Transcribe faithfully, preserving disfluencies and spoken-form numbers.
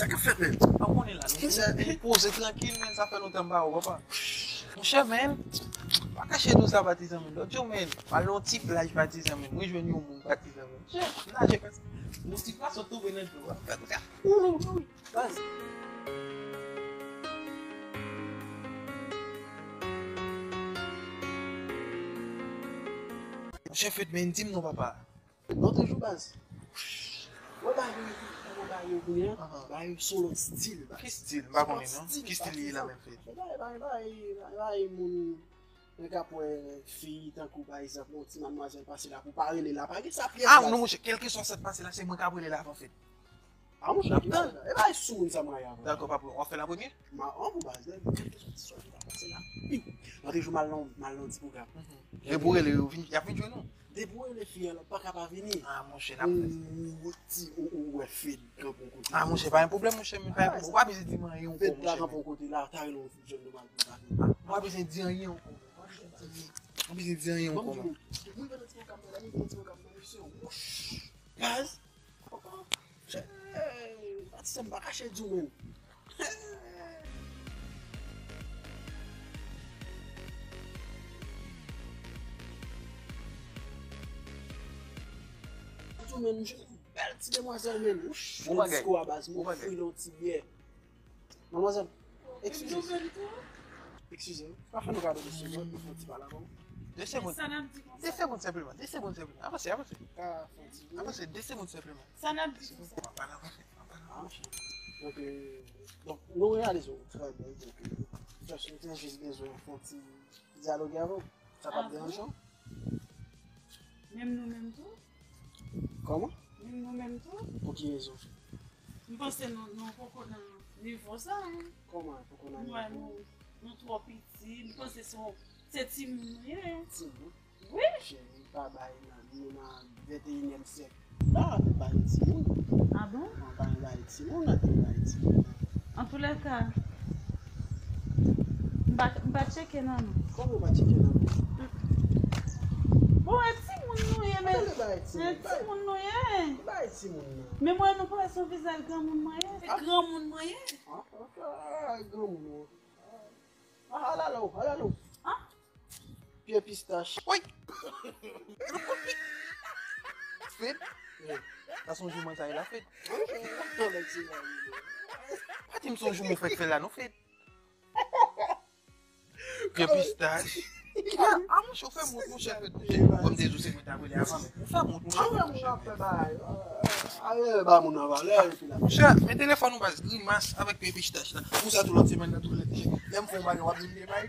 Sa k ap fèt menm? Pa konnen la, nou, nou poze trankil, men sa fè lontan m pa wè w, papa. Monchè, men, pa kache nou sa, patizan, men. Lòt jou, men, m al nan yon ti plaj, patizan, men. Mwen jwenn yon moun, patizan, men. Monchè, m naje, patizan. Yon ti plas, sot tonbe nan dlo a. Fè konsa. Oulou, oulou. Baz. Monchè Fed, men di m non, papa. Lòt jou, baz. Wè bagay yo, wè bagay yo kounye a, bagay yo se yon lòt stil, baz. Ki stil? M pa konnen non. Ki stil li ye la menm, Fed? Bagay, bagay, bagay, bagay, bagay moun, mwen k ap wè fi, tankou pa egzanp, yon ti madmwazèl pase la, pou pa rele la, pa gen sa pyès, baz. Ah, non, monchè, kèlkeswa sa k pase la, se mwen k ap rele la avan, Fed. Ah, monchè, ki bagay la? E bagay sou moun sa m rayi avè w. Dakò, pa pwoblèm. W ap fè l an premye? Ma, an pou baz, kèlkeswa ti swa ki ta pase la. Piw! Lòt jou, m al nan, m al nan ti pwogram. Depi w rele yo, vin, y ap vin jwenn ou. Depi w rele fi a, l pa ka pa vini. Ah, monchè, n ap fè sa. Ou, ou, ti, ou, ou wè Fed kanpe yon kote. Ah, monchè, pa gen pwoblèm, monchè, men pa gen pwoblèm. Ou pa bezwen di m anyen ankò, monchè. Fed la kanpe yon kote la, ta rele yon jèn demoiselle pou vin la. Ou pa bezwen di anyen ankò. Ou pa bezwen di anyen ankò, man. Ban m di w, moun ki nan ti pwogram nan, moun ki nan ti pwogram nan, mesye, wouch! Baz! Pati sa m pa kache di w, menm. Di w, menm, m jwenn yon bèl ti demwazèl, menm. Wouch, nan disko a, baz, m ofri l yon ti byè. Madmwazèl, eskize. Eskize, pa fè nou kado de segonn, nou fè yon ti pale avè w. De segonn. De segonn senpleman, de segonn senpleman. Avanse, avanse. Avanse, de segonn senpleman. Sa n ap di konsa? Ann pale, ann pale, ann pale. Ah, monchè. Donk, euh, donk, nou reyalize w trè byen, donk, euh, jès, nou te jis bezwen fè yon ti dyaloge avè w. Sa p ap deranje w? Menm nou menm tou? Kòman? Menm nou menm tou? Pou ki rezon? M panse nou, nou poko nan nivo sa, hein. Kòman poko nan nivo? Nou, nou twò piti. M panse se, se timoun nou ye. Timoun? Wi. Cheri, pa bay nan, nou nan venteyinyèm syèk la, nou pa gen timoun. Ah bon? Nou pa gen bagay timoun, nou te gen bagay timoun. Antoulèka, m pa, m pa tcheke nan nou. Kòman w pa tcheke nan nou? Bon, e timoun nou ye, men. Tande bagay timoun. E timoun nou ye. Ki bagay timoun nan? Men mwen, nou pa wè se yon vizaj granmoun mwen ye. Se granmoun mwen ye. Ah, ah, ah, granmoun ou. Ah, alalo, alalo. Ah. Pye pistach. Woy! Fed? Sa se yon jouman sa ye la, Fed. Pa di m se yon jouman w fèk fè la, non, Fed. Pye pistach. Ah, ah, monchè, ou fè m wont, monchè, Fed, monchè. Kòm te di w se mwen t ap rele avan, men ou fè m wont, monchè, Fed, monchè. Monchè, men telefòn ou baz, grimas avèk pye pistach la. Pou sa tou lòt semèn nan, tou lè, lè m fè yon bagay, w ap di m te bay.